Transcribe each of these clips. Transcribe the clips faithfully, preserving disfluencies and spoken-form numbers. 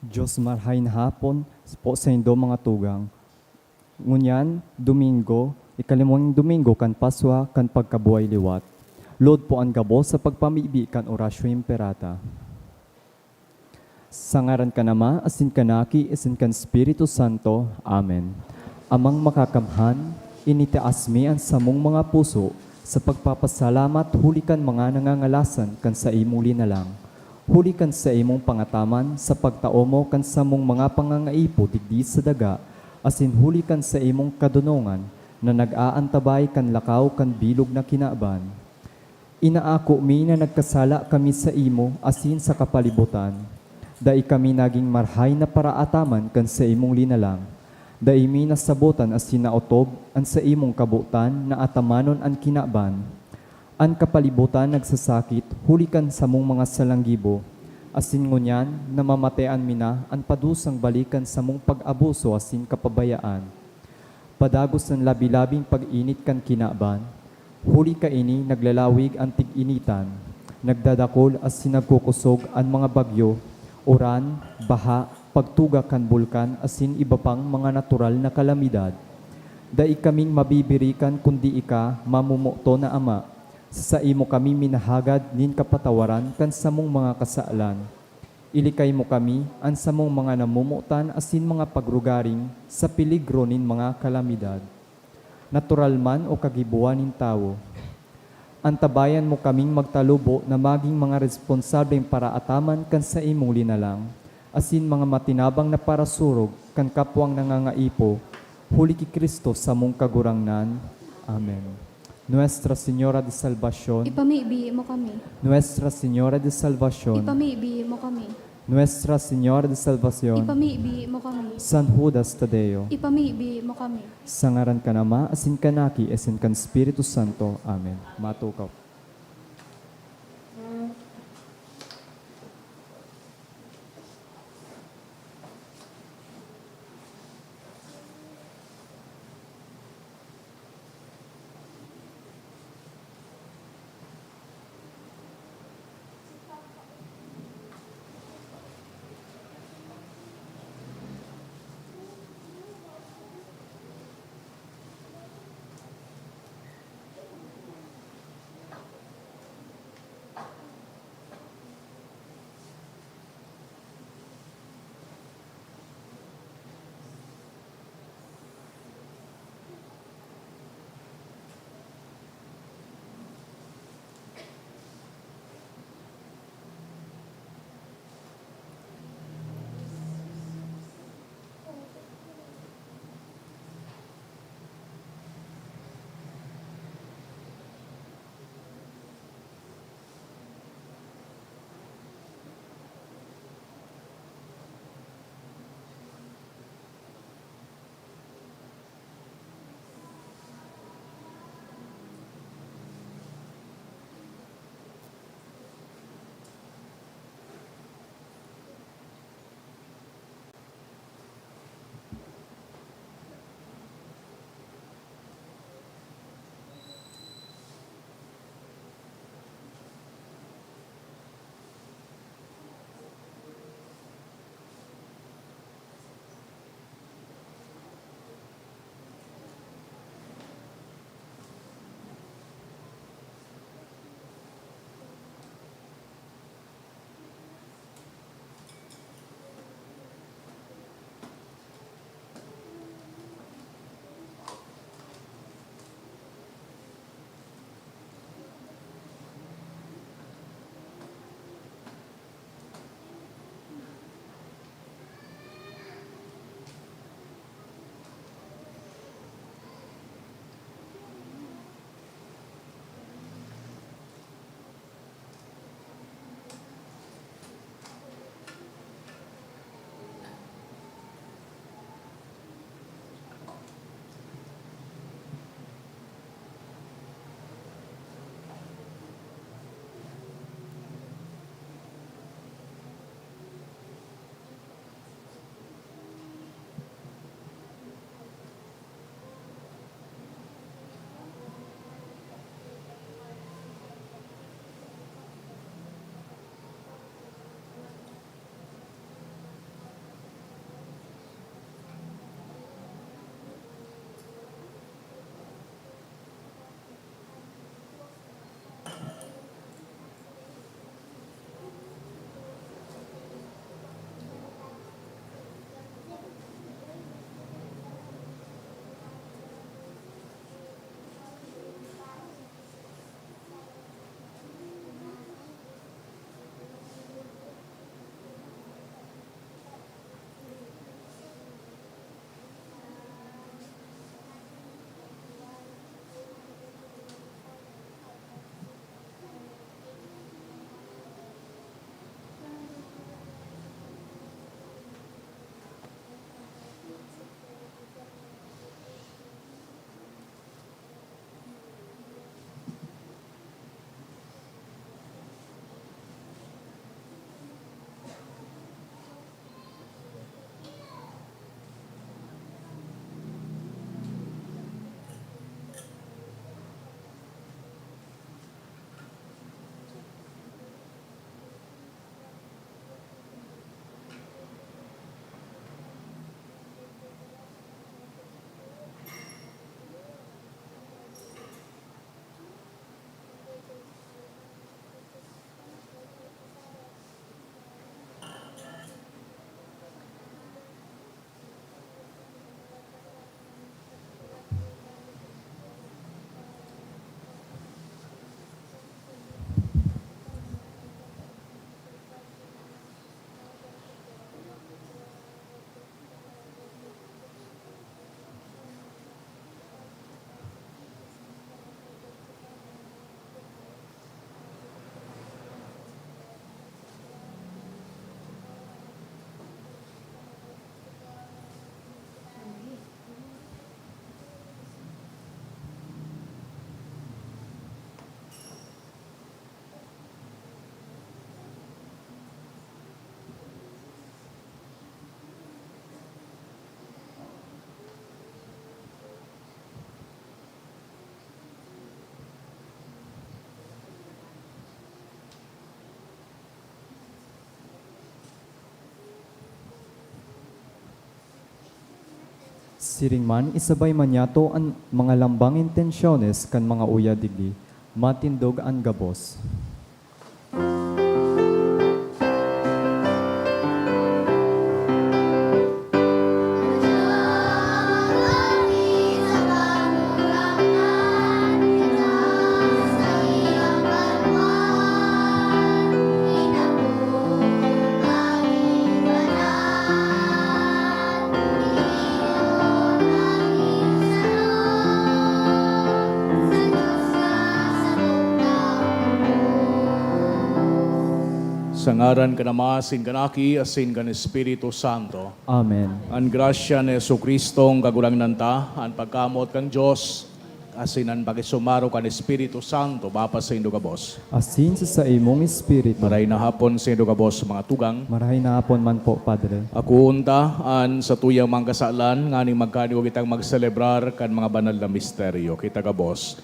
Diyos, marhay na hapon po saindo, mga tugang. Ngunyan, Domingo, ikalimong Domingo kan Paswa kan pagkabuhay liwat. Lod po an gabos sa pagpamibi kan Oratio Imperata. Sa ngaran kan Ama, asin kan Aki, asin kan Espiritu Santo. Amen. Amang makakamhan, initaas mi an samong mga puso sa pagpapasalamat huli kan mga nangangalasan kan saimong linalang, huli kan saimong pangataman sa pagtao mo kan samong mga pangangaipo digdi sa daga, asin huli kan saimong kadonongan na nag-aantabay kan lakaw kan bilog na kinaban. Inaako mi na nagkasala kami saimo asin sa kapalibotan. Dai kami nagin marhay na paraataman kan saimong linalang. Dai mi nasabotan asin naotob an saimong kabotan na atamanon an kinaban. An kapalibotan nagsasakit huli kan samong mga salang gibo, asin ngunyan namamatean mi na an padusang balik kan samong pag-abuso asin kapabayaan. Padagos an labi-labing pag-init kan kinaban, huli kaini naglalawig an tig-initan, nagdadakul asin nagkukosog an mga bagyo, uran, baha, pagtuga kan bulkan asin iba pang mga natural na kalamidad. Dai kaming mabibirikan kundi ika, mamomoton na Ama. Sa saimo kami minahagad nin kapatawaran kan samong mga kasalan. Ilikay mo kami, an samong mga namomotan asin mga pagrugaring, sa peligro nin mga kalamidad, natural man o kagibohan nin tawo. Antabayan mo kaming magtalubo na magin mga responsableng paraataman kan saimong linalang, asin mga matinabang na parasurog kan kapwang nangangaipo, huli ki Cristo samong Kagurangnan. Amen. Nuestra Señora de Salvacion. Ipamibi mo kami. Nuestra Señora de Salvacion. Ipamibi mo kami. Nuestra Señora de Salvacion. Ipamibi mo kami. San Judas Tadeo. Ipamibi mo kami. Sa ngaran kan Ama, asin kan Aki, asin kan Espiritu Santo. Amen. Matukaw. Siring man, isabay man niyato an mga lambang intensyones kan mga uya digdi, matindog an gabos. Sa ngaran kan Ama, asin kan Aki, asin kan Espiritu Santo. Amen. An grasya ni Jesu-Cristong Kagurangnan ta, an pagkamoot kan Dios, asin an pakisumaro kan Espiritu Santo, mapasaindo gabos. Asin sa saimong espiritu. Maray na hapon saindo gabos, mga tugang. Maray na hapon man po, Padre. Akoon ta an satuyang mga kasalan nganing magkaniwa kitang magselebrar kan mga banal na misteryo. Kita gabos.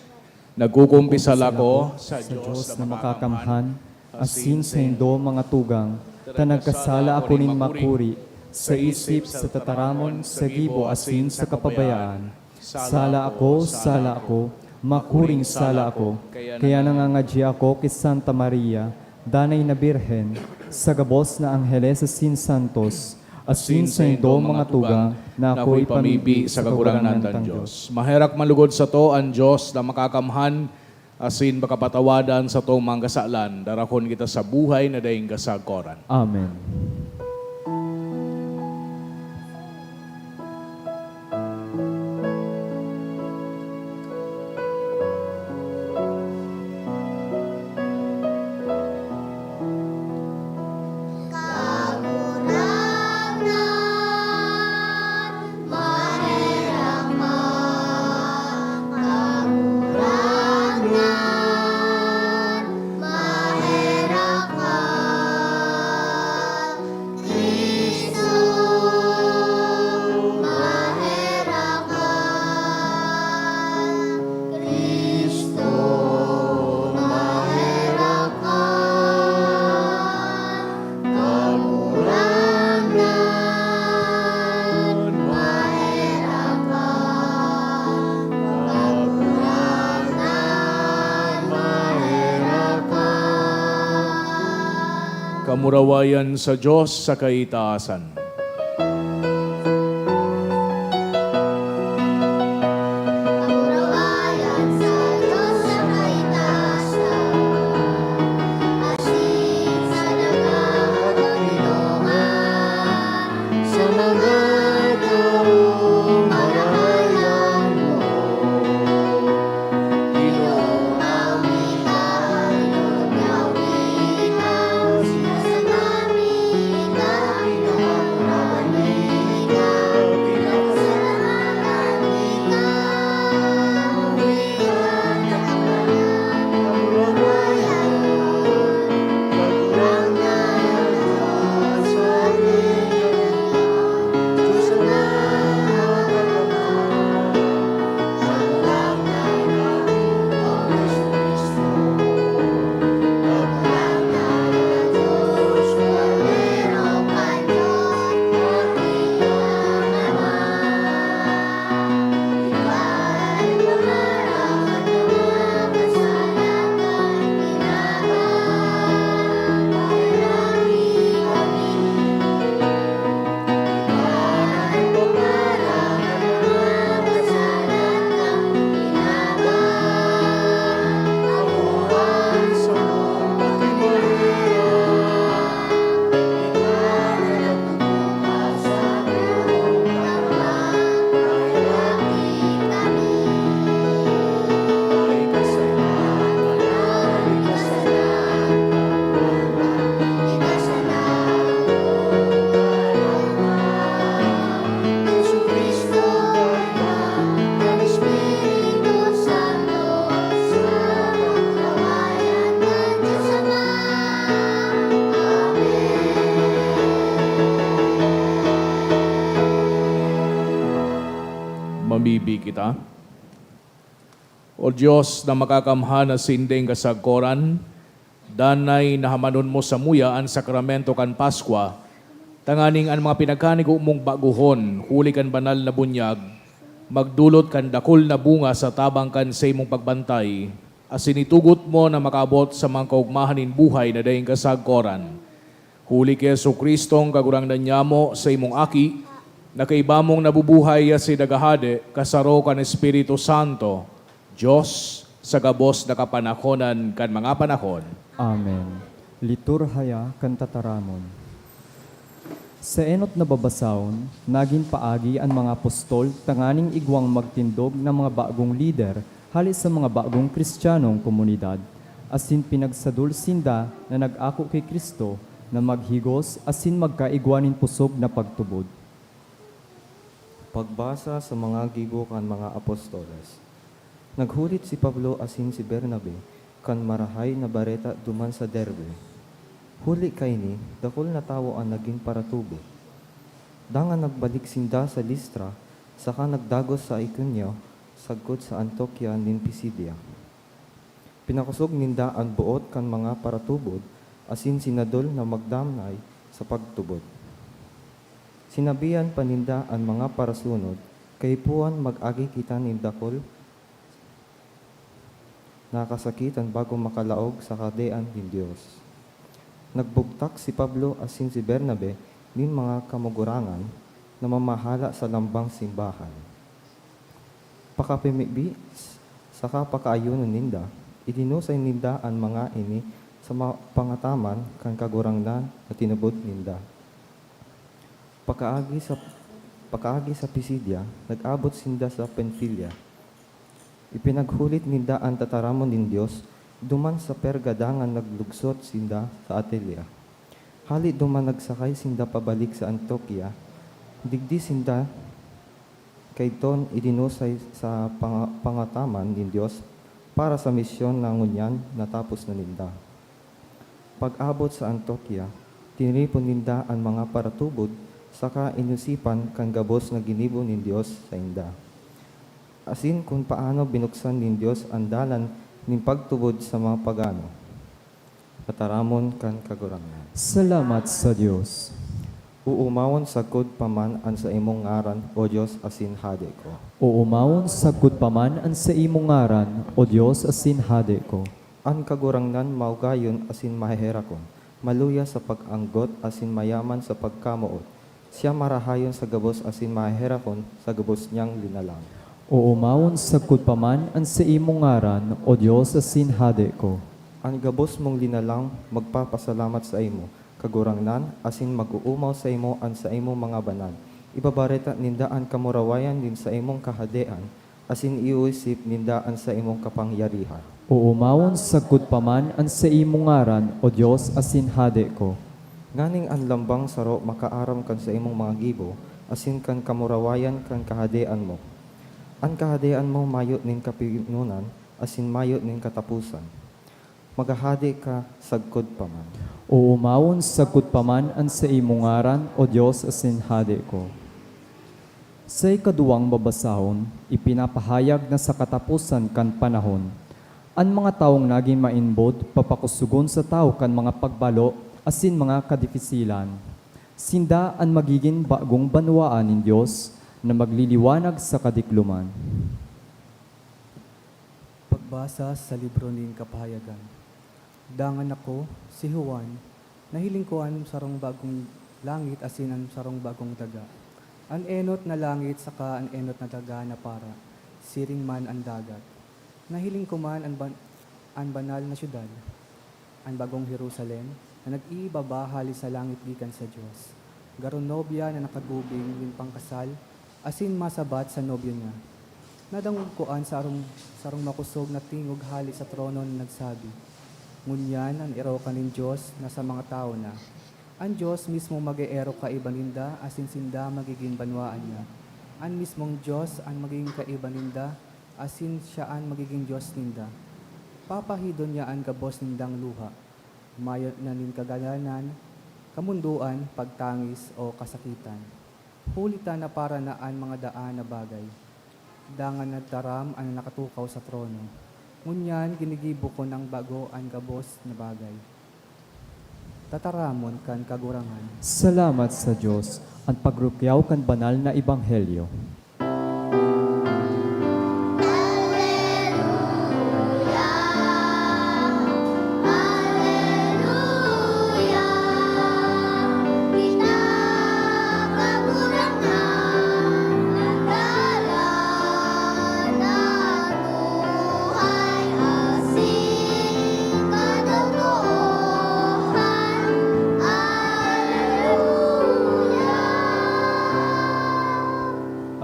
Nagkukumpisal ako sa Dios na makakamhan, asin saindo, mga tugang, ta nagkasala ako nin makuri, sa isip, sa tataramon, sa gibo, asin sa kapabayaan. Sala ako, sala ako, makuring sala ako, kaya nangangadyi ako ki Santa Maria, Danay na Birhen, sa gabos na angheles asin santos, asin saindo, mga tugang, na ako ipamibi sa Kagurangnan tang Dios. Maherak man lugod sato an Dios na makakamhan, asin makapatawadan satong mga kasalan, darakon kita sa buhay na daing kasagkoran. Amen. Cristo, maherak ka. Cristo, maherak ka. Kagurangnan, maherak ka. Kagurangnan, maherak ka. Kamurawayan sa Dios sa kaitaasan. Kamurawayan sa Dios sa kaitaasan, asin sa nagkakatulungan sa mga taong marahay mo. Mamibi kita. O Dios na makakamhan na sinding kasagkoran, danay na hamanon mo samuya an sakramento kan Paskwa, tanganing an mga pinagkanigo mong baguhon huli kan banal na bunyag magdolot kan dakul na bunga sa tabang kan saimong pagbantay, asin itugot mo na makaabot sa mga kaogmahan nin buhay na daing kasagkoran. Huli ki Jesu-Cristong Kagurangnan nyamo, saimong Aki, na kaiba mong nabubuhay asin naghahade, kasaro kan Espiritu Santo, Dios, sa gabos na kapanahonan kan mga panahon. Amen. Liturhiya kan Tataramon. Sa enot na babasahon, nagin paagi an mga apostol tanganing igwang magtindog na mga bagong lider hale sa mga bagong Kristiyanong komunidad, asin pinagsadol sinda na nag-ako ki Cristo na maghigos asin magkaigwa nin pusog na pagtubod. Pagbasa sa mga gibo kan mga apostoles. Naghulit si Pablo asin si Bernabe kan Marahay na Bareta duman sa Derbe. Huli kaini, dakul na tawo an nagin paratubod. Dangan nagbalik sinda sa Listra, saka nagdagos sa Iconio, sagkod sa Antiokia nin Pisidia. Pinakosog ninda an boot kan mga paratubod asin sinadol na magdamnay sa pagtubod. Sinabihan pa ninda an mga parasunod, "Kaipuhan mag-agi kita nin dakul na kasakitan bago makalaog sa Kahadean nin Dios." Nagbugtak si Pablo asin si Bernabe nin mga kamugurangan na mamahala sa lambang simbahan. Pakapimibi saka pakaayonon ninda, idinusay ninda an mga ini sa ma-, pangataman kan Kagurangnan na tinubod ninda. Pakaagi sa, pakaagi sa Pisidia, nag-abot sinda sa Pamfilia. Ipinaghulit ninda an tataramon nin Dios duman sa Perga, dangan naglugsot sinda sa Attalia. Hali duman nagsakay sinda pabalik sa Antiokia. Digdi sinda kaidton idinusay sa panga-, pangataman nin Dios para sa misyon na ngunyan natapos na ninda. Pag-abot sa Antiokia, tiniripon ninda an mga paratubod saka inosipan kan gabos na ginibo nin Dios sainda. Asin kun paano binuksan nin Dios an dalan nin pagtubod sa mga pagano. Tataramon kan Kagurangnan. Salamat sa Dios. Oomawon sagkod pa man an saimong ngaran, O Dios asin Hade ko. Oomawon sagkod pa man an saimong ngaran, O Dios asin Hade ko. An Kagurangnan maugayon asin maheherakon, maluya sa pag-anggot asin mayaman sa pagkamoot. Siya marahayon sa gabos asin maheherakon sa gabos niyang linalang. Oomawon sagkod pa man an saimong ngaran, O Dios asin Hade ko. An gabos mong linalang magpapasalamat saimo, Kagurangnan, asin mag-oomaw saimo an saimong mga banal. Ibabareta ninda an kamurawayan nin saimong kahadean, asin iisip ninda an saimong kapangyarihan. Oomawon sagkod pa man an saimong ngaran, O Dios asin Hade ko. Nganing an lambang saro makaaram kan saimong mga gibo, asin kan kamurawayan kan kahadean mo. An kahadean mo mayo nin kapinonan, asin mayo nin kataposan. Maghahade ka sagkod pa man. Oomawon sagkod pa man an saimong ngaran, O Dios asin Hade ko. Sa ikaduwang babasahon, ipinapahayag na sa kataposan kan panahon, an mga tawong nagin mainbod papakosogon sa tawo kan mga pagbalo asin mga kadifisilan. Sinda an magigin bagong banwaan nin Dios na magliliwanag sa kadikloman. Pagbasa sa libro nin Kapahayagan. Dangan ako, si Juan, nahiling ko an sarong bagong langit asin an sarong bagong daga. An enot na langit saka an enot na daga napara, siring man an dagat. Nahiling ko man an ban-, an banal na syudad, an bagong Jerusalem, na nag-iibaba hale sa langit gikan sa Dios, garo nobya na nakagubing nin pangkasal asin masabat sa nobyo niya. Nadangog ko an sarong, sarong makosog na tingog hale sa trono na nagsabi, "Ngunyan an erokan nin Dios nasa mga tawo na. An Dios mismo mag-eerok kaiba ninda asin sinda magigin banwaan niya. An mismong Dios an magigin kaiba ninda asin siya an magigin Dios ninda. Papahidon niya an gabos nindang luha. Mayo na nin kagadanan, kamondoan, pagtangis, o kasakitan. Huli ta napara na an mga daan na bagay." Dangan nagtaram an nakatukaw sa trono, "Ngunyan ginigibo ko nang bago an gabos na bagay." Tataramon kan Kagurangnan. Salamat sa Diyos, an pagrukyaw kan banal na ebanghelyo.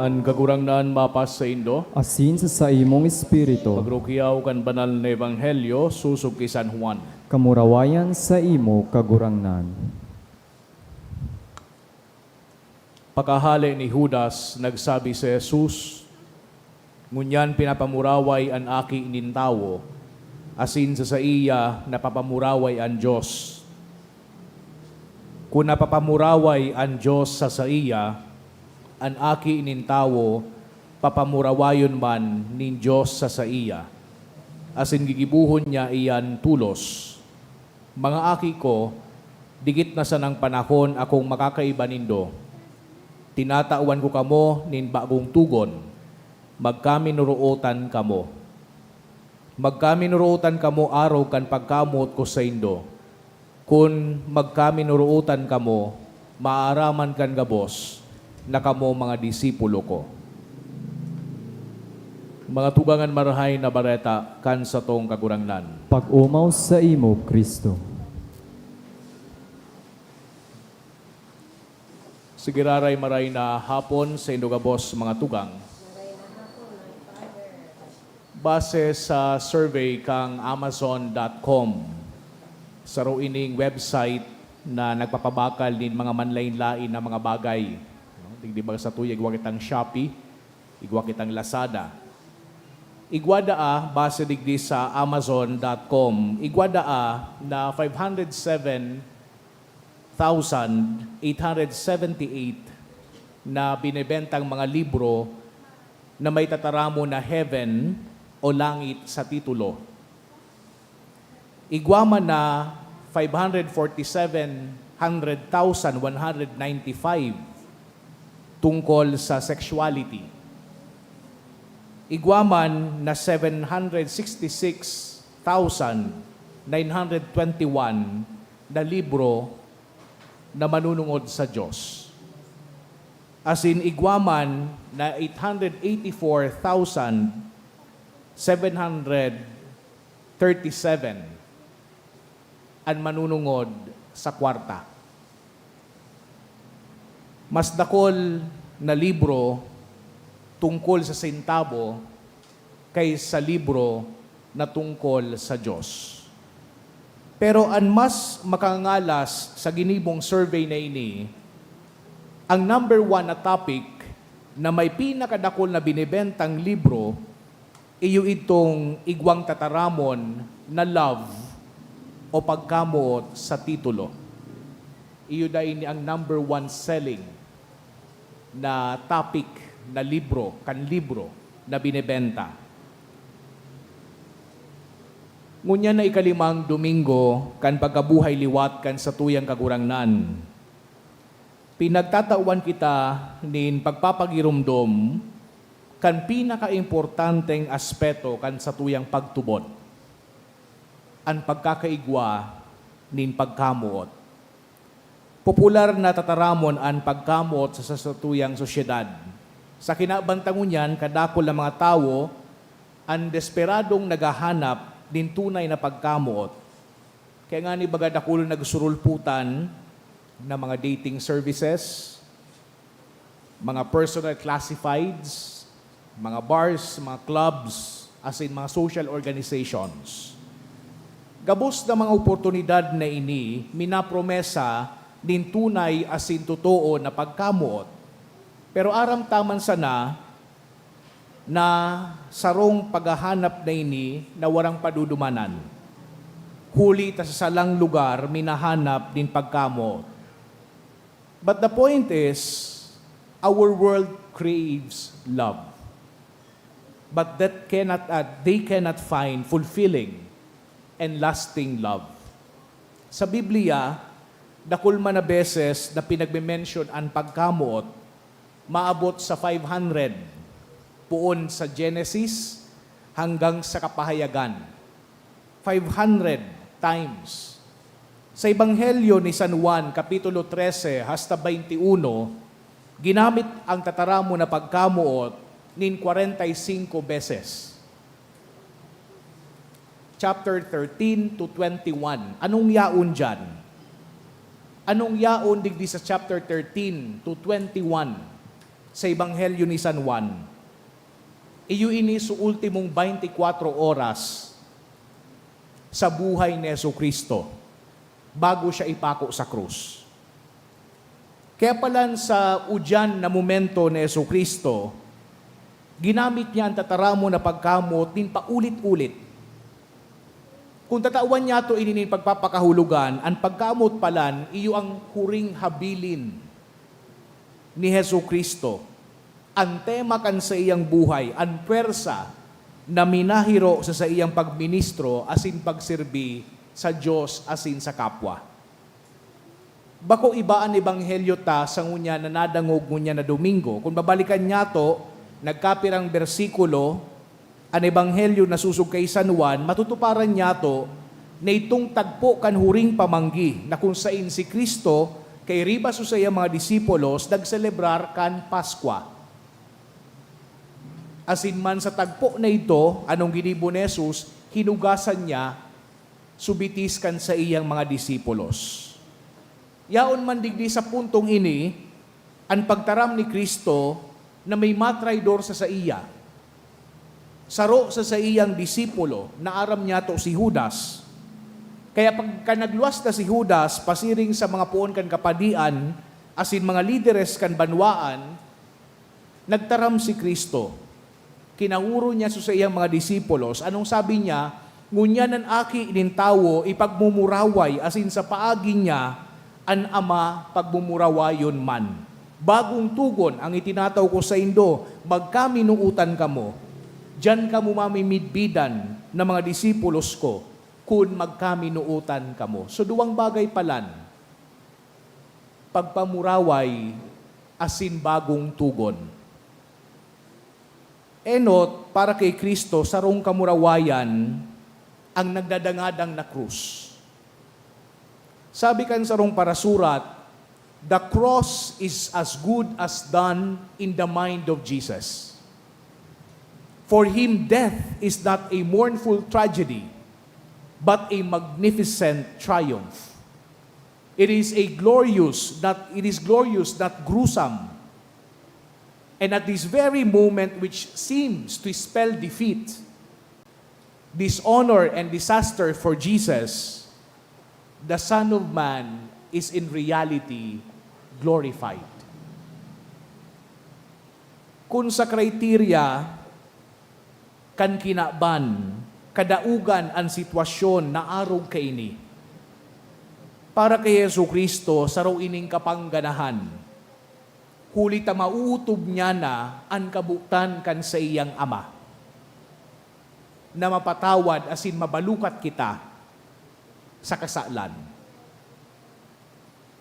An Kagurangnan mapasaindo. Asin sa saimong espiritu. Pagrukyaw kan banal na ebanghelyo sosog ki San Juan. Kamurawayan saimo, Kagurangnan. Pakahale ni Judas, nagsabi si Jesus, "Ngunyan pinapamuraway an Aki nin Tawo, asin sa saiya napapamuraway an Dios. Kun napapamuraway an Dios sa saiya, an Aki nin Tawo papamurawayon man nin Dios sa saiya, asin gigibohon niya iyan tolos. Mga aki ko, dikit na sanang panahon akong makakaiba nindo. Tinatawan ko kamo nin bagong togon, magkaminorootan kamo. Magkaminorootan kamo arog kan pagkamoot ko saindo. Kun magkaminorootan kamo, maaaraman kan gabos na kamo mga disipulo ko." Mga tugang, an Marahay na Bareta kan satong Kagurangnan. Pag-omaw saimo, Cristo. Sige, raray, maray na hapon saindo gabos, mga tugang. Base sa survey kan Amazon dot com, saro ining website na nagpapabakal nin mga manlaen-laen na mga bagay. No? Digdi baga satuya, igwa kitang Shopee, igwa kitang Lazada. Igwa daa, base digdi sa Amazon dot com, igwa daa na five hundred seven thousand eight hundred seventy-eight na binebentang mga libro na may tataramon na Heaven o Langit sa titulo. Igwa man na five hundred forty-seven hundred thousand one hundred ninety-five tungkol sa sexuality. Igwa man na seven hundred sixty-six thousand nine hundred twenty-one na libro na manunungod sa Dios. Asin igwa man na eight hundred eighty-four thousand seven hundred thirty-seven an manunungod sa kwarta. Mas dakul na libro tungkol sa sentabo kay sa libro na tungkol sa Dios. Pero an mas makangangalas sa ginibong survey na ini, ang number one na topic na may pinakadakul na binebentang libro, iyo idtong igwang tataramon na love o pagkamoot sa titulo. Iyo daa ini ang number one selling na topic na libro, kan libro na binebenta. Ngunyan na ikalimang Domingo kan pagkabuhay liwat kan satuyang Kagurangnan, pinagtatawan kita nin pagpapagiromdom kan pinakaimportanteng aspeto kan satuyang pagtubod, an pagkakaigwa nin pagkamoot. Popular na tataramon an pagkamoot sa satuyang sosyedad. Sa kinaban ta ngunyan, kadakul na mga tawo an desperadong naghahanap nin tunay na pagkamoot. Kaya ngani baga dakul nagsurulputan na mga dating services, mga personal classifieds, mga bars, mga clubs, asin mga social organizations. Gabos na mga oportunidad na ini minapromesa nin tunay asin totoo na pagkamoot. Pero aram ta man sana na sarong paghahanap na ini na warang padudumanan. Huli ta sa salang lugar minahanap nin pagkamoot. But the point is, our world craves love. But that cannot, uh, they cannot find fulfilling and lasting love. Sa Biblia, Dakul man na beses na pinagme-mention an pagkamoot, maabot sa five hundred, poon sa Genesis hanggang sa Kapahayagan. Five hundred times. Sa Ebanghelyo ni San Juan, Kapitulo trese hasta baynte uno, ginamit ang tataramon na pagkamoot nin kwarenta y singko beses. Chapter thirteen to twenty-one. Anong yaon diyan? Anong yaon digdi sa chapter thirteen to twenty-one sa Ebanghelyo ni San Juan? Iyo ini sa ultimong baynte kwatro oras sa buhay ni Jesu-Cristo bago siya ipako sa krus. Kaya palan sa udyan na momento ni Jesu-Cristo, ginamit niya an tataramon na pagkamoot nin paulit-ulit. Kun tatawan niyato ini nin pagpapakahulogan, an pagkamoot palan iyo an huring habilin ni Jesu-Cristo, an tema kan saiyang buhay, an pwersa na minahiro sa saiyang pagministro asin pagserbi sa Dios asin sa kapwa. Bako iba an ebanghelyo ta sa ngunyan na nadangog ngunyan na Domingo. Kun babalikan niyato, nagkapirang bersikulo, an ebanghelyo na susog kay San Juan, matutuparan niyato na itong tagpo kan huring pamanggi na kun sain si Cristo kairiba sa saiyang mga disipulos nagselebrar kan Paskwa. Asin man sa tagpo na idto, anong ginibo ni Jesus? Hinugasan niya so bitis kan saiyang mga disipulos. Yaon man digdi sa puntong ini an pagtaram ni Cristo na may matraidor sa saiya. Saro sa saiyang disipulo na aram niyato si Judas. Kaya pagka nagluwas na si Judas pasiring sa mga poon kan kapadian asin mga lideres kan banwaan, nagtaram si Cristo. Kinauro niya sa saiyang mga disipulos. Anong sabi niya? "Ngunyan an Aki nin Tawo ipagmumuraway asin sa paagi niya an Ama pagmumurawayon man. Bagong togon ang itinataw ko saindo, magkaminootan kamo. Diyan kamo mamimidbidan na mga disipulos ko, kun magkaminootan kamo." So, duwang bagay palan, pagpamuraway asin bagong togon. Enot, para kay Cristo, sarong kamurawayan ang nagdadangadang na krus. Sabi kan sarong parasurat, "The cross is as good as done in the mind of Jesus. For him, death is not a mournful tragedy, but a magnificent triumph. It is a glorious, not, it is glorious, not gruesome." And at this very moment which seems to spell defeat, dishonor, and disaster for Jesus, the Son of Man is in reality glorified. Kun sa kriteriya kan kinaban, kadaogan an sitwasyon na arog kaini, para kay Jesu-Cristo, saro ining kapangganahan, huli ta maootob niya na an kabotan kan saiyang Ama, na mapatawad asin mabalukat kita sa kasalan.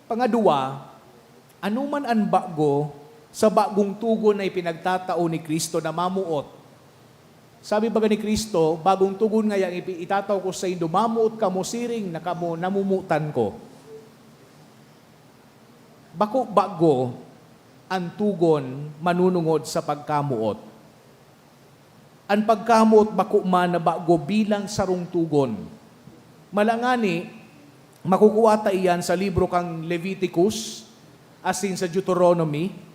Pangadwa, ano man an bago sa bagong togon na ipinagtatao ni Cristo na mamoot? Sabi baga ni Cristo, "Bagong togon ngaya an ipi-, itatao ko saindo, mamoot kamo siring na kamo namomotan ko." Bako bago an togon manunungod sa pagkamoot. An pagkamoot bako man na bago bilang sarong togon. Malangani, makukua ta iyan sa libro kan Leviticus asin sa Deuteronomy.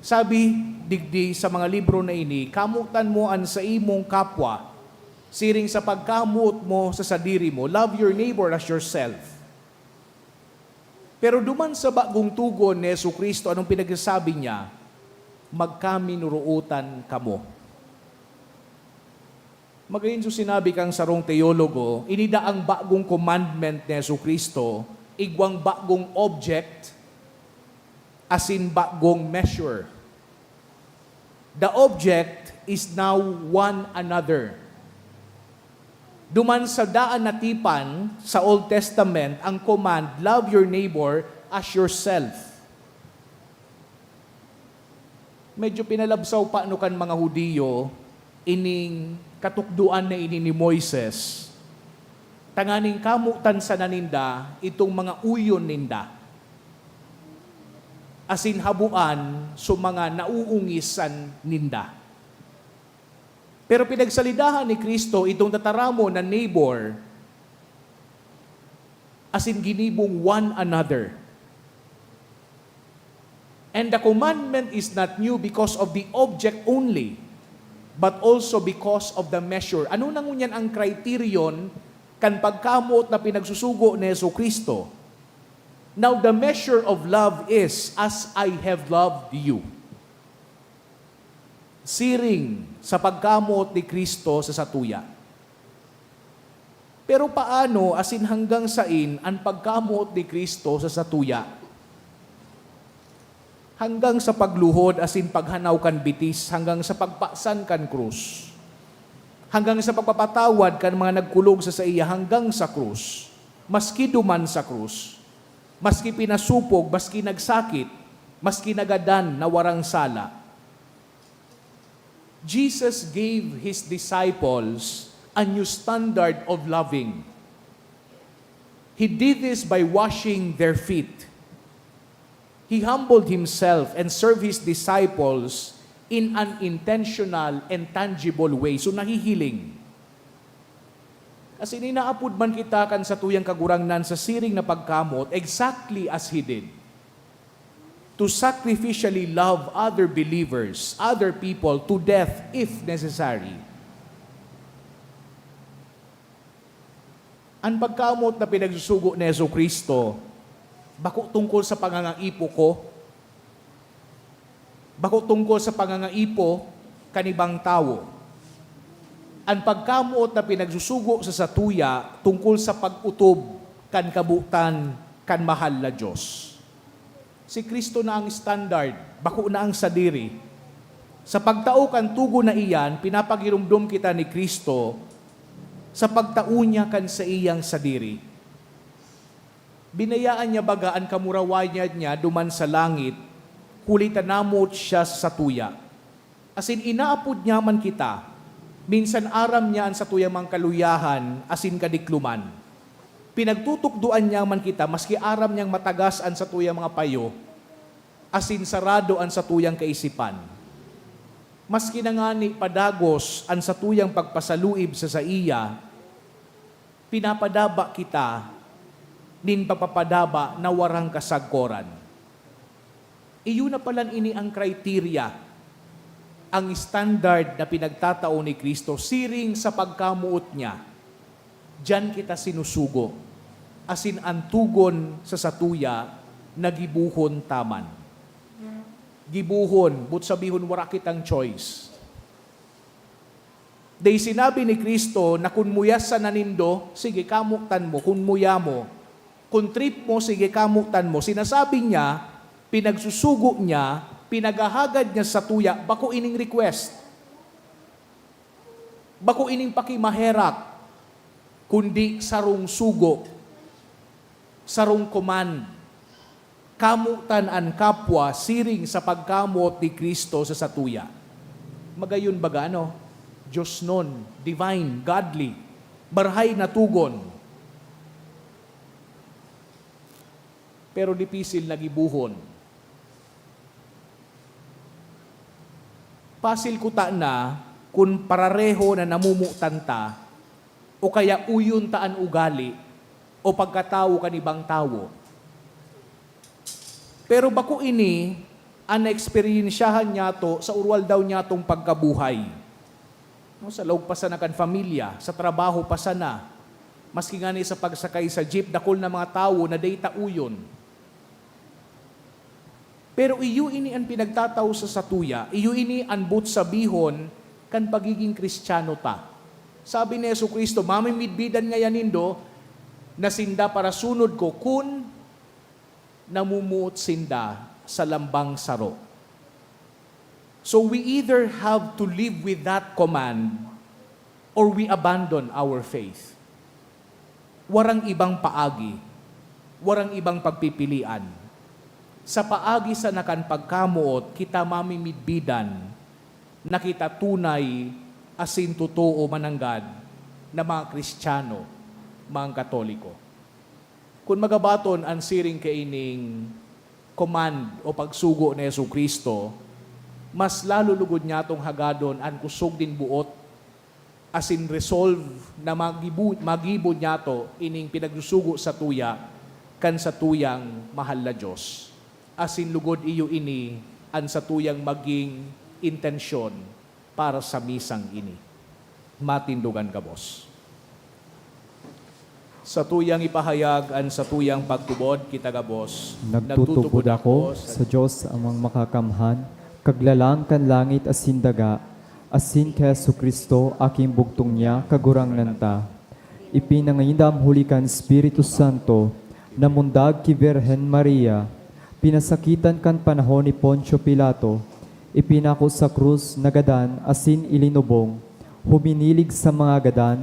Sabi digdi sa mga libro na ini, "Kamotan mo an saimong kapwa siring sa pagkamoot mo sa sadiri mo." Love your neighbor as yourself. Pero duman sa bagong togon ni Jesu-Cristo, anong pinagsasabi niya? "Magkaminurootan kamo." Magayon sa sinabi kang sarong teologo, inida ang bagong commandment ni Jesu-Cristo, igwang bagong object, asin bagong measure. The object is now one another. Duman sa daan na tipan sa Old Testament, ang command, "Love your neighbor as yourself." Medyo pinalabsaw pa no kan mga Hudiyo ining katukdoan na ini ni Moises, tanganing kamotan sana ninda itong mga uyon ninda, asin haboan so mga nauungisan ninda. Pero pinagsalidahan ni Cristo itong tataramon na neighbor, asin ginibong one another. And the commandment is not new because of the object only, but also because of the measure. Ano na ngunyan ang criterion kan pagkamoot na pinagsusugo ni Jesu-Cristo? "Now the measure of love is as I have loved you." Siring sa pagkamoot ni Cristo sa satuya. Pero paano asin hanggang sain an pagkamoot ni Cristo sa satuya? Hanggang sa pagluhod asin paghanaw kan bitis, hanggang sa pagpasan kan krus, hanggang sa pagpapatawad kan mga nagkulog sa saiya hanggang sa krus, maski duman sa krus, maski pinasupog, maski nagsakit, maski nagadan na warang sala. Jesus gave his disciples a new standard of loving. He did this by washing their feet. He humbled himself and served his disciples in an intentional and tangible way. So, nahihiling. Asin inaapod man kita kan satuyang Kagurangnan sa siring na pagkamoot, exactly as He did. To sacrificially love other believers, other people, to death if necessary. An pagkamoot na pinagsusugo ni Jesu-Cristo, bako tungkol sa pangangaipo ko, bako tungkol sa pangangaipo kan ibang tawo. An pagkamoot na pinagsusugo sa satuya tungkol sa pag-otob kan kabotan kan mahal na Dios. Si Cristo na ang standard, bako na ang sadiri. Sa pagtao kan togon na iyan, pinapagiromdom kita ni Cristo sa pagtao niya kan saiyang sadiri. Binayaan niya baga an kamurawayan niya duman sa langit, huli ta namoot siya sa satuya. Asin inaapod niya man kita, minsan aram niya an satuyang mga kaluyahan asin kadikloman. Pinagtutukdoan niya man kita, maski aram niyang matagas an satuyang mga payo asin sarado an satuyang kaisipan. Maski na ngani padagos an satuyang pagpasaluib sa saiya, pinapadaba kita nin pagpapadaba na warang kasagkoran. Iyo na palan ini ang kriteriya, ang standard na pinagtatao ni Cristo siring sa pagkamoot niya. Diyan kita sinusugo, asin an togon sa satuya na gibohon ta man. Gibohon, boot sabihon, wara kitang choice. Dai sinabi ni Cristo na kun muya sana nindo, sige, kamotan mo, kun muya mo. Kun trip mo, sige, kamotan mo. Sinasabi niya, pinagsusugo niya, pinaghahagad niya sa satuya, bako ining request. Bako ining pakimaherak, kundi sarong sugo, sarong command. Kamotan an kapwa siring sa pagkamoot ni Cristo sa satuya. Magayon baga, ano? Diosnon, divine, godly, marahay na togon. Pero dipisil na gibohon. Pasil kuta na kun parareho na namomotan ta, o kaya uyon ta an ugali o pagkatawo kan ibang tawo. Pero bako ini an naeksperyensyahan niyato sa urualdaw niyatong pagkabuhay. No, sa laog pa sana kan pamilya, sa trabaho pa sana, maski ngani sa pagsakay sa jeep, dakul na mga tawo na dai ta uyon. Pero iyo ini an pinagtatao sa satuya, iyo ini an boot sabihon kan pagiging Kristiyano ta. Sabi ni Jesu-Cristo, "Mamimidbidan ngayan nindo na sinda parasunod ko kun namomoot sinda sa lambang saro." So we either have to live with that command or we abandon our faith. Warang ibang paagi, warang ibang pagpipilian. Sa paagi sana kan pagkamoot, kita mamimidbidan na kita tunay asin totoo mananggad na mga Kristiyano, mga Katoliko. Kun magabaton an siring kaining command o pagsugo ni Jesu-Cristo, mas lalo lugod niyatong hagadon an kusog nin boot asin resolve na magibu-, magibo niyato ining pinagsusugo satuya kan satuyang mahal na Dios. Asin lugod iyo ini an satuyang maging intensyon para sa misang ini. Matindog an gabos. Satuyang ipahayag an satuyang pagtubod, kita gabos. Nagtutubod ako sa Dios Amang Makakamhan, Kaglalang kan langit asin daga, asin ki Jesu-Cristo, aking bugtong niya, Kagurangnan ta. Ipinangindam huli kan Espiritu Santo, namundag ki Birhen Maria, pinasakitan kan panahon ni Poncio Pilato, ipinako sa krus, nagadan, asin ilinubong, huminilig sa mga gadan,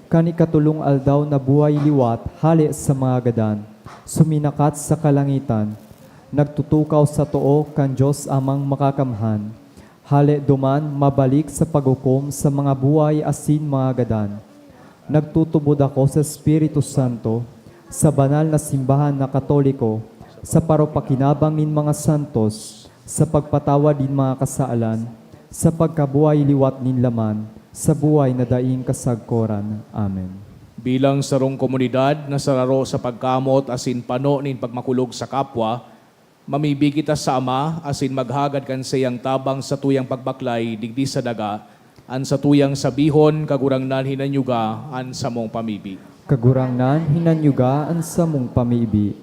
kan ikatolong aldaw nabuhay liwat hale sa mga gadan, suminakat sa kalangitan, nagtutukaw sa too kan Dios Amang Makakamhan. Hale duman, mabalik sa paghukom sa mga buhay asin mga gadan. Nagtutubod ako sa Espiritu Santo, sa banal na simbahan na Katoliko, sa paropakinabang nin mga santos, sa pagpatawad nin mga kasalan, sa pagkabuhay liwat nin laman, sa buhay na daing kasagkoran. Amen. Bilang sarong komunidad na sararo sa pagkamot asin pano nin pagmakulog sa kapwa, mamibi kita sa Ama asin maghagad kan saiyang tabang satuyang pagbaklay digdi sa daga, an satuyang sabihon, "Kagurangnan, hinanyuga an samong pamibi." Kagurangnan, hinanyuga an samong pamibi.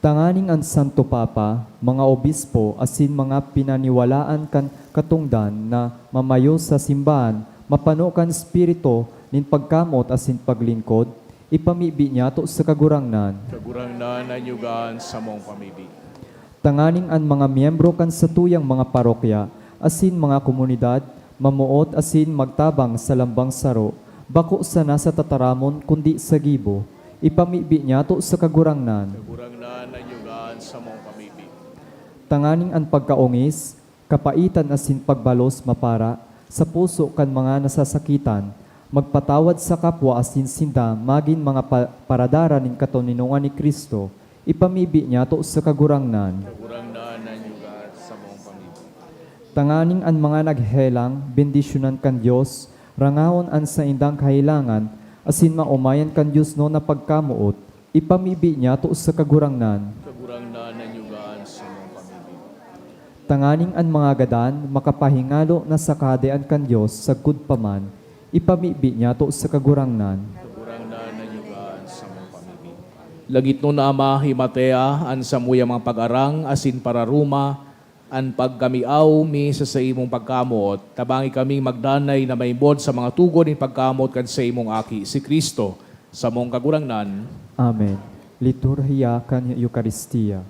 Tanganing an Santo Papa, mga obispo, asin mga pinaniwalaan kan katongdan na mamayo sa simbahan, mapano kan espiritu nin pagkamot asin paglingkod, ipamibi niyato sa Kagurangnan. Kagurangnan, hinanyuga an samong pamibi. Tanganing an mga miyembro kan satuyang mga parokya asin mga komunidad mamoot asin magtabang sa lambang saro, bako sana sa tataramon kundi sa gibo, ipamibi niyato sa Kagurangnan. Kagurangnan, hinanyuga an samong pamibi. Tanganing an pagkaongis, kapaitan asin pagbalos mapara sa puso kan mga nasasakitan, magpatawad sa kapwa asin sinda magin mga pa-, paradara nin katoninongan ni Cristo, ipamibi niyato sa Kagurangnan. Kagurangnan, hinanyuga an samong pamibi. Tanganing an mga naghelang, bendisyonan kan Dios, rangaon an saindang kahelangan, asin maomayan kan diosnon na pagkamoot, ipamibi niyato sa Kagurangnan. Kagurangnan, hinanyuga an samong pamibi. Tanganing an mga gadan makapahingalo na sa Kahadean kan Dios sagkod pa man, ipamibi niyato sa Kagurangnan. Kagurangnan, hinanyuga an samong pamibi. Langitnon na Ama, himatea an samuyang mga pag-arang asin pararuma an pagkamiaw mi sa saimong pagkamoot. Tabangi kaming magdanay na maimod sa mga tugon nin pagkamoot kan saimong Aki, si Cristo, samong Kagurangnan. Amen. Liturhiya kan Eukaristia.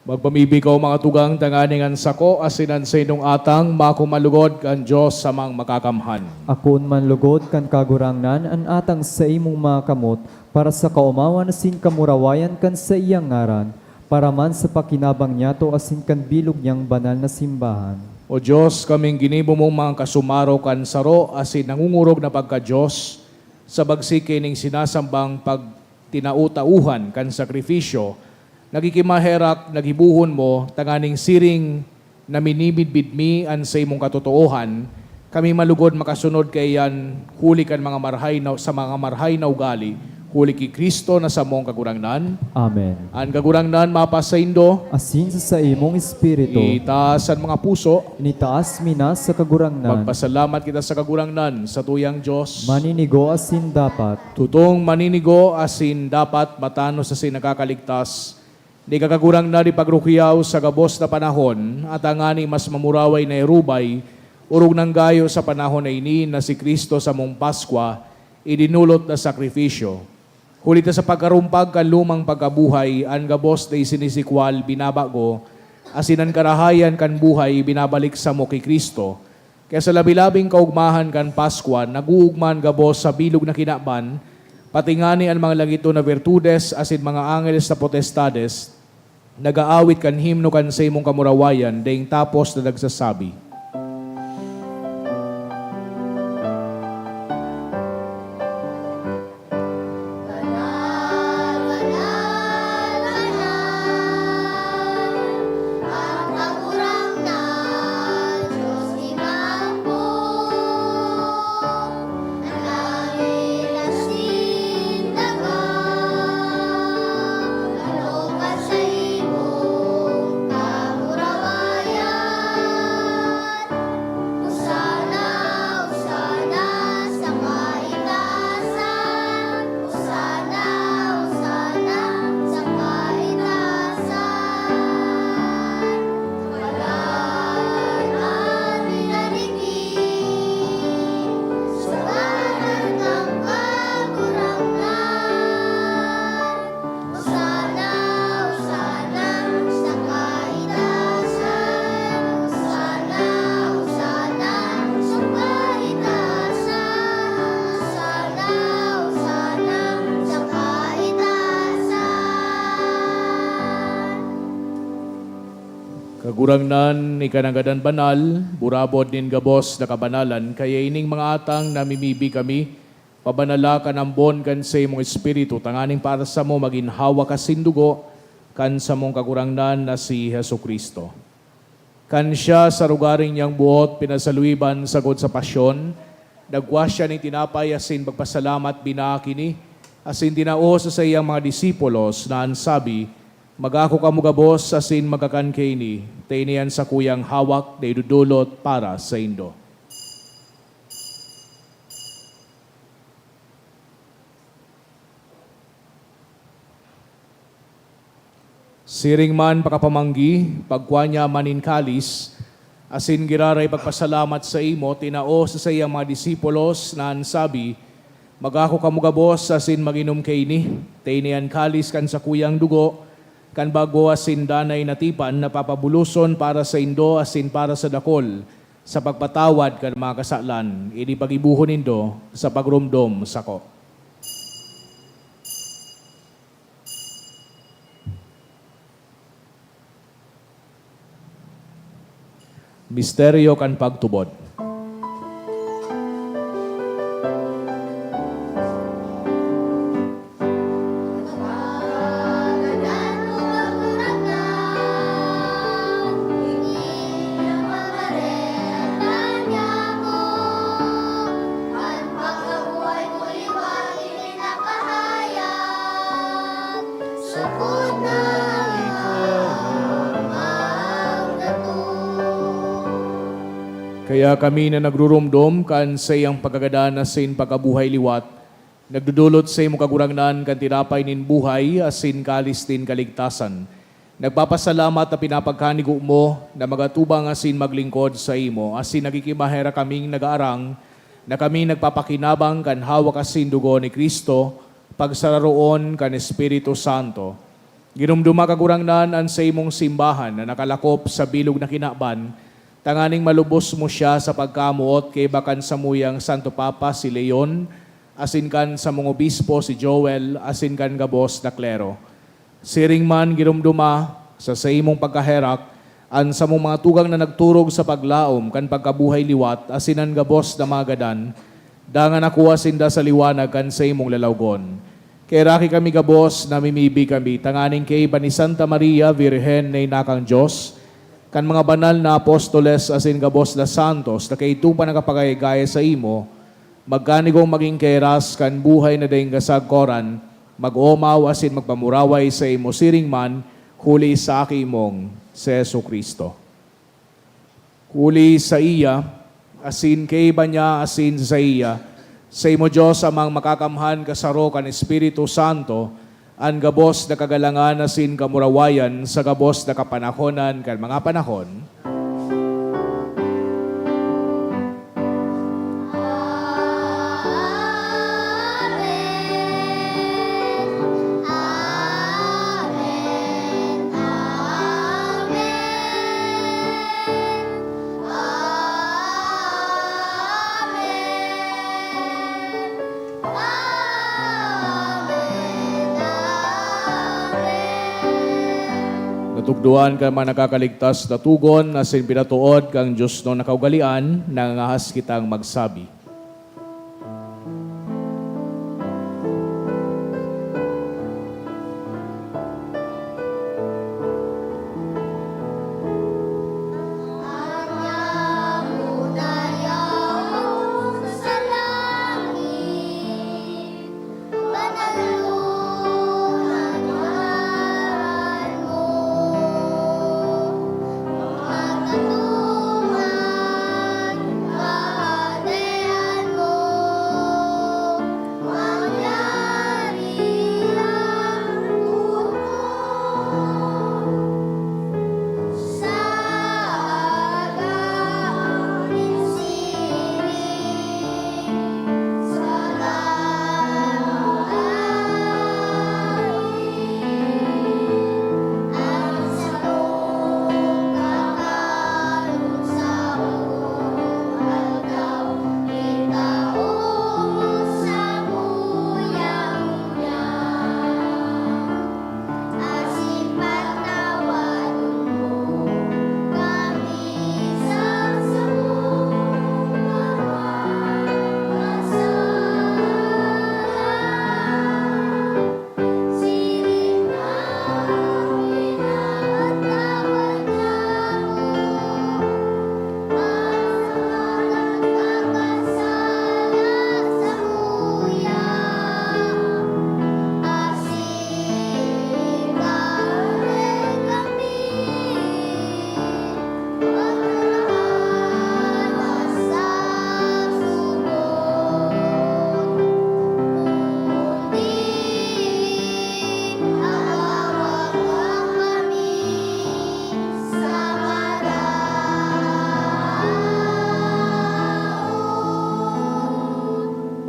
Magpamibi kamo, mga tugang, tanganing an sako asin an saindong atang makuman lugod kan Dios Amang Makakamhan. Akoon man lugod kan Kagurangnan an atang saimong makamot para sa kaomawan asin kamurawayan kan saiyang ngaran, para man sa pakinabang niyato asin kan bilog niyang banal na simbahan. O Dios, kaming ginibo mong mga kasumaro kan saro asin nangungurog na pagka-Dios, Sa bagsik kaining sinasambang pagtinao-taohan kan sakrifisyo, naghikimaherak, naghibohon mo, tanganing siring na minimidbid mi an saimong katotoohan, kami malugod makasunod kaiyan huli kan mga marhay na, sa mga marhay na ugali, huli ki Cristo na samong Kagurangnan. Amen. An Kagurangnan mapasaindo. Asin sa saimong espiritu. Itaas an mga puso. Initaas mi na sa Kagurangnan. Magpasalamat kita sa Kagurangnan, satuyang Dios. Maninigo asin dapat. Tutong maninigo asin dapat, matanos asin nakakaligtas. Di ka, Kagurangnan, ipagrukiyaw sa gabos na panahon, at tangani mas mamuraway na irubay, orog nang gayo sa panahon na ini na si Cristo samong Paskwa, idinolot na sakrifisyo. Huli ta sa pagkarumpag kan lumang pagkabuhay, an gabos na isinisikwal binabago, asin an karahayan kan buhay binabalik samo ki Cristo. Kaya sa labi-labing kaogmahan kan Paskwa, nag-oogma an gabos sa bilog na kinaban, pati ngani an mga langitnon na virtudes asin mga angeles na potestades, nag-aawit kan himno kan saimong kamurawayan, daing tapos na nagsasabi, Hosana, Hosana sa kaitaasan. Hosana, Hosana sa kaitaasan. Kapalan an minariki sa ngaran kan Kagurangnan. Hosana, Hosana sa kaitaasan. Hosana, Hosana sa kaitaasan. Hosana, Hosana sa kaitaasan. Kagurangnan, ika nanggad an banal, burabod nin gabos na kabanalan, kaya ining mga atang namimibi kami, pabanala kan ambon kan saimong Espiritu, tanganing para samo magin hawak asin dugo kan samong Kagurangnan na si Jesu-Cristo. Kan siya, sa rogaring niyang buot pinasaluiban sagkod sa pasyon, nagkua siya nin tinapay asin pagpasalamat, binaak ini, asin tinao sa saiyang mga disipulos na an sabi, "Magako kamo gabos asin magkakan kaini, ta ini an sakuyang hawak na idodolot para saindo." Siring man pakapamanggi, pagkua niya man nin kalis, asin giraray pagpasalamat saimo, tinao sa saiyang mga disipulos na an sabi, "Magako kamo gabos asin mag-inom kaini, ta ini an kalis kan sakuyang dugo, kan bago asin danay na tipan na papabuloson para saindo asin para sa dakol, sa pagpatawad kan mga kasalan. Ini paggibohon nindo sa pagromdom sako." Misteryo kan pagtubod. Sagkod na ikaw ang dato. Kaya kami na nagruromdom kan saiyang pagkagadan asin pagkabuhay liwat, nagdodolot saimo, Kagurangnan, kan tinapay nin buhay asin kalis nin kaligtasan. Nagpapasalamat ta pinapagkanigo mo na magatubang asin maglingkod saimo, asin naghihimaherak kaming nagaarang na kami nagpapakinabang kan hawak asin dugo ni Cristo, pagsararoon kan Espiritu Santo. Ginomdoma, Kagurangnan, an saimong simbahan na nakalakop sa bilog na kinaban, tanganing malubos mo siya sa pagkamoot kaiba kan samuyang Santo Papa, si Leon, asin kan samong obispo, si Joel, asin kan gabos na klero. Siring man, ginomdoma sa saimong pagkaherak an samong mga tugang na nagturog sa paglaom kan pagkabuhay liwat asin an gabos na mga gadan, Dangan nakuha sinda sa liwanag kan saimong lalawgon. Kaheraki kami gabos, namimibi kami, tanganing kaiba ni Santa Maria, Birhen na ina kan Dios, kan mga banal na apostoles asin gabos na santos na kaidto pa nakapagaya-gaya saimo, magkanigong magin kahiras kan buhay na daing kasagkoran, mag-omaw asin magpamuraway saimo siring man, huli sa Aki mong si Jesu-Cristo. Huli saiya, asin kaiba niya, asin saiya, saimo Dios Amang Makakamhan, kasaro kan Espiritu Santo, an gabos na kagalangan asin kamurawayan sa gabos na kapanahonan kan mga panahon. Amen. Amen. Amen. Amen. Amen. Amen. Natugdoan kan mga nakakaligtas na tugon asin pinatood kan Dios na kaugalean, nangangahas kitang magsabi.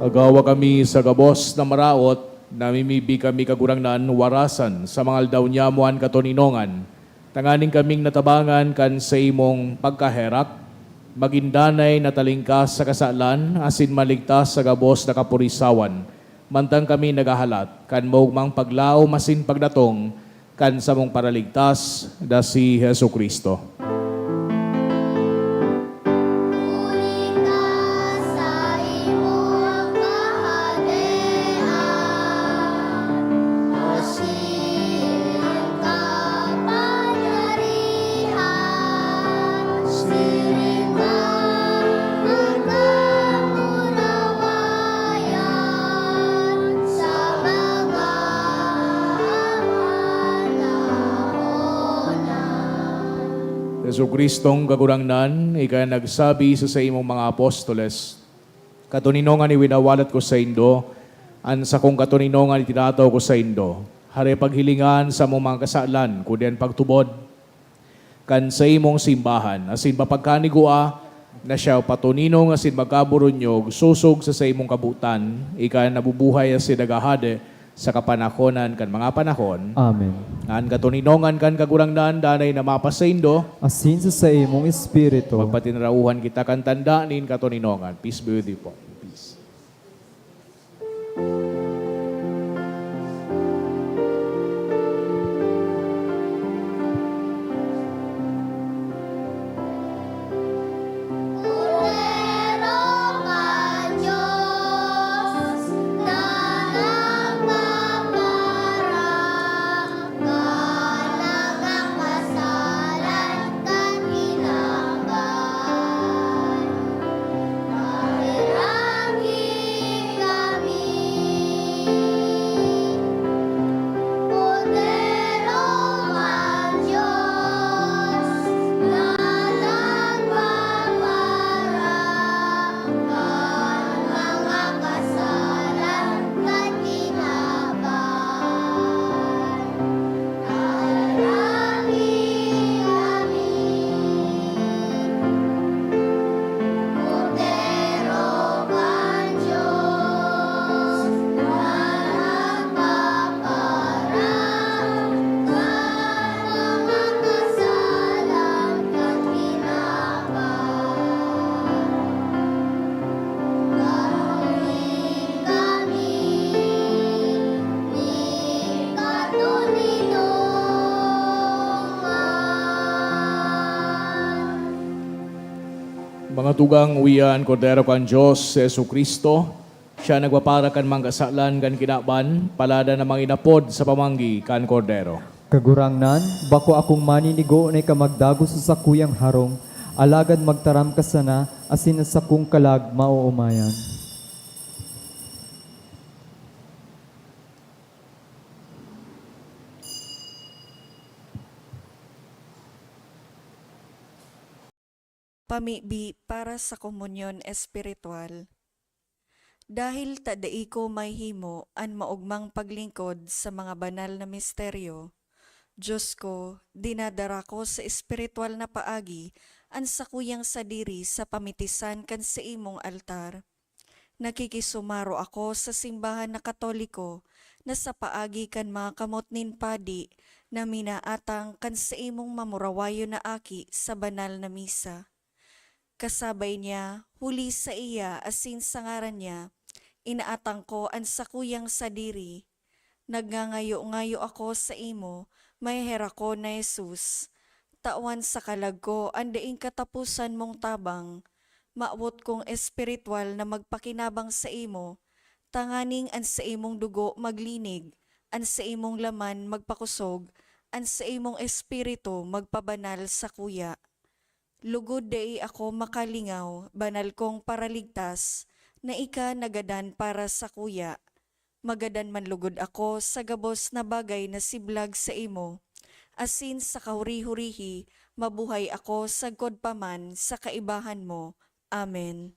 Agawa kami sa gabos na maraot, namimibi kami, Kagurangnan, warasan sa mga aldaw niamo an katoninongan, tanganing kaming natabangan kan saimong pagkaherak, magin danay na talingkas sa kasalan, asin maligtas sa gabos na kapurisawan, mantang kami naghahalat kan maogmang paglaom asin pagdatong kan samong Paraligtas na si Jesu-Cristo. Huli ta saimo an kahadean, asin an kapangyarihan, siring man an kamurawayan sa mga panahon na. Jesu-Cristong Kagurangnan, ika an nagsabi sa saimong mga apostoles, "Katoninongan iwinawalat ko saindo, an sakong katoninongan itinataw ko saindo." Hare paghilinga an samong mga kasalan, kundi an pagtubod kan saimong simbahan, asin papagkanigua na siya patoninong asin magkaburunyog sosog sa saimong kabotan, ika an nabubuhay asin naghahade sa kapanahonan kan mga panahon. Amen. An katoninongan kan Kagurangnan danay na mapasaindo. Asin sa saimong espiritu. Magpatinarauhan kita kan tanda nin katoninongan. Peace be with you po. Peace. Mga tugang, uya an Kordero kan Dios, si Jesu-Cristo. Siya nagpapara kan mga kasalan kan kinaban, palada na manginapod sa pamanggi kan Kordero. Kagurangnan, bako akong maninigo na ika magdagos sa sakuyang harong, alagad magtaram ka sana, asin an sakong kalag maoomayan. Pamibi para sa komunyon espiritual. Dahil ta dai ko mahimo an maogmang paglingkod sa mga banal na misteryo, Dios ko, dinadara ko sa espiritual na paagi an sakuyang sadiri sa pamitisan kan saimong altar. Nakikisumaro ako sa simbahan na Katoliko na sa paagi kan mga kamot nin padi na minaatang kan saimong mamurawayon na aki sa banal na misa. Kasabay niya, huli saiya asin sa ngaran niya, inaatang ko an sakuyang sadiri. Nagngangayo-ngayo ako saimo, maheherak ko na Jesus. Tawan sa kalag ko an daing kataposan mong tabang. Mawot kong espiritual na magpakinabang saimo, tanganing an saimong dugo maglinig, an saimong laman magpakosog, an saimong espiritu magpabanal sakuya. Lugod dai ako makalingaw, banal kong Paraligtas, na ika nagadan para sakuya. Magadan man lugod ako sa gabos na bagay na siblag saimo, asin sa kahuri-hurihi mabuhay ako sagkod pa man sa kaibahan mo. Amen.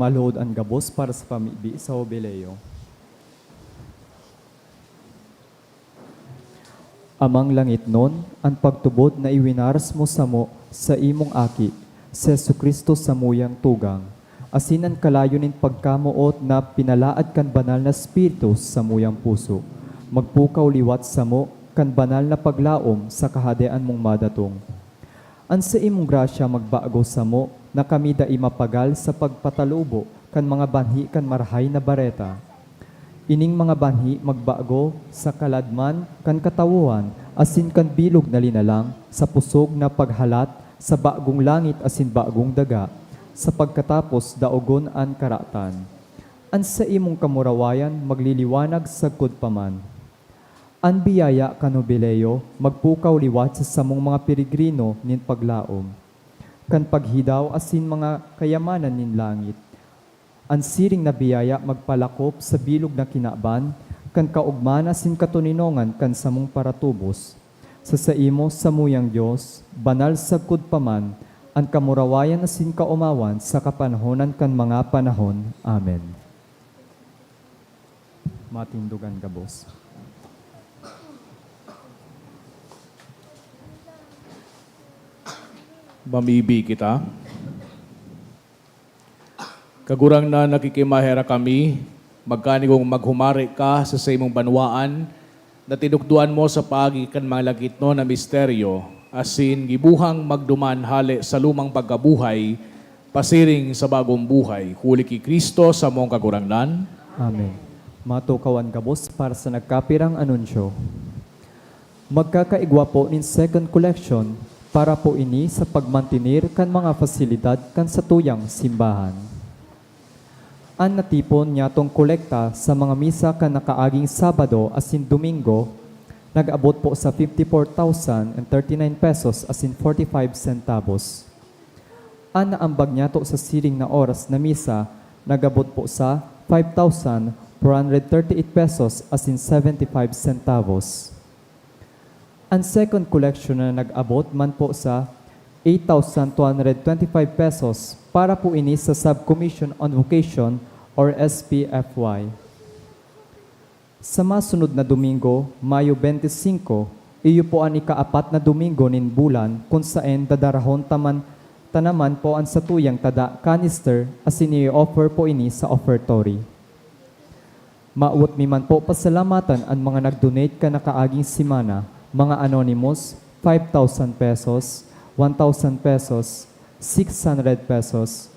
Maluhod an gabos para sa pamibi sa Hubileo. Amang langitnon, an pagtubod na iwinaras mo samo sa imong Aki, si Jesu-Cristo, samuyang tugang, asin an kalayo nin pagkamoot na pinalaad kan Banal na Espiritu samuyang puso, magpukaw liwat samo kan banal na paglaom sa Kahadean mong madatong. An saimong grasya magbago samo na kami dai mapagal sa pagpatalubo kan mga banhi kan Marahay na Bareta. Ining mga banhi magbago sa kaladman kan katawohan asin kan bilog na linalang, sa pusog na paghalat sa bagong langit asin bagong daga, sa pagkatapos daogon an karatan. An saimong kamurawayan magliliwanag sagkod pa man. An biyaya kan Hubileo magpukaw liwat sa samong mga peregrino nin paglaom, kan paghidaw asin mga kayamanan nin langit. An siring na biyaya magpalakop sa bilog na kinaban kan kaogmahan asin katoninongan kan samong paratubos. Sa saimo, samuyang Dios, banal sagkod pa man an kamurawayan asin kaomawan sa kapanahonan kan mga panahon. Amen. Matindogan gabos. Mamibi kita. Kagurangnan, nakikimaherak kami, magkanigong maghumari ka sa saimong banwaan, na tinukdoan mo sa paagi kan mga lagitnon na misteryo, asin gibuhang magduman hale sa lumang pagkabuhay, pasiring sa bagong buhay, huli ki Cristo samong Kagurangnan. Amen. Matukawan gabos para sa nagkapirang anunsyo. Magkakaigwa po nin second collection para po ini sa pagmantener kan mga fasilidad kan satuyang simbahan. An natipon nyatong kolekta sa mga misa kan nakaaging Sabado asin Domingo nag-abot po sa fifty-four thousand and thirty-nine pesos asin forty-five centavos. An naambag nyato sa siring na oras na misa nag-abot po sa five thousand four hundred thirty-eight pesos asin seventy-five centavos. An second collection na nag-abot man po sa eight thousand two hundred twenty-five pesos para po ini sa Subcommission on Vocation or S P F Y. Sa masunod na Domingo, Mayo twenty-five, iyo po an ikaapat na Domingo nin bulan, kun saen dadarahon ta man, ta naman po an satuyang tada canister asin i-offer po ini sa offertory. Mawot mi man po pasalamatan an mga nag-donate kan nakaaging semana, mga anonymous, five thousand pesos, one thousand pesos, six hundred pesos,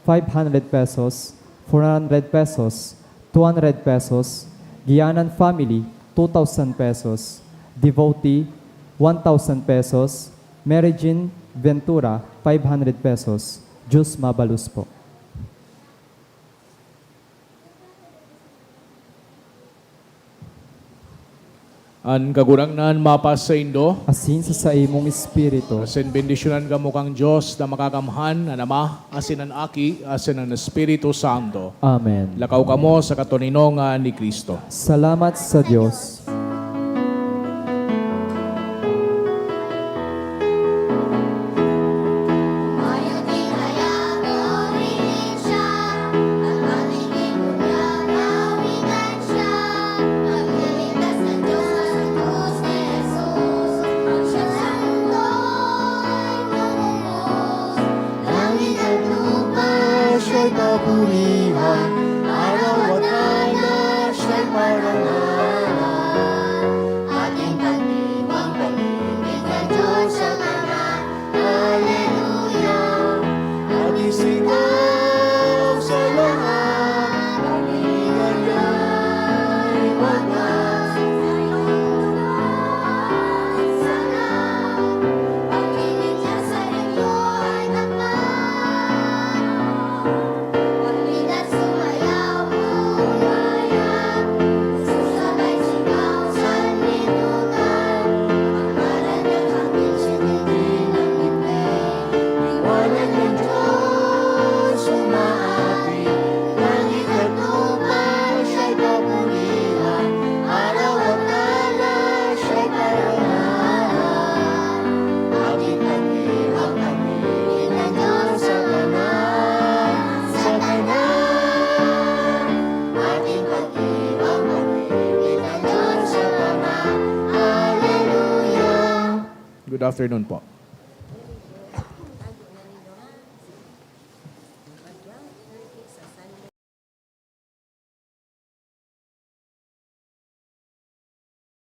five hundred pesos, four hundred pesos, two hundred pesos, Gianan family, two thousand pesos, devotee, one thousand pesos, Mary Jean Ventura, five hundred pesos. Diyos mabalos po. An Kagurangnan mapasaindo. Asin sa saimong espiritu. Asin bendisyonan kamo kan Dios na Makakamhan, an Ama, asin an Aki, asin an Espiritu Santo. Amen. Lakaw kamo sa katoninongan ni Cristo. Salamat sa Dios. Langit at lupa siya'y papurihan, araw at aldaw siya'y parangalan. Ating pagdibang paligid na Diyos sa kanan. Hallelujah! At isigaw sa lahat, maligaya'y wagas. Sana, pag-ibig niya sa inyo ay tapat. Pag-ibig at sumayaw, buhay bayan. Susabay sigaw sa linutan. Ang ngaran niya, kapit sinigil ang libre. Liwanag ng Diyos, umaati. Langit at lupa, siya'y papurihan. Araw at aldaw, siya'y parangalan. Ating pag-ibig, pag-ibig ng Diyos sa kanan, sa kanan. Ating pag-ibig, pag-ibig ng Diyos sa kanan. Hallelujah. Good afternoon po.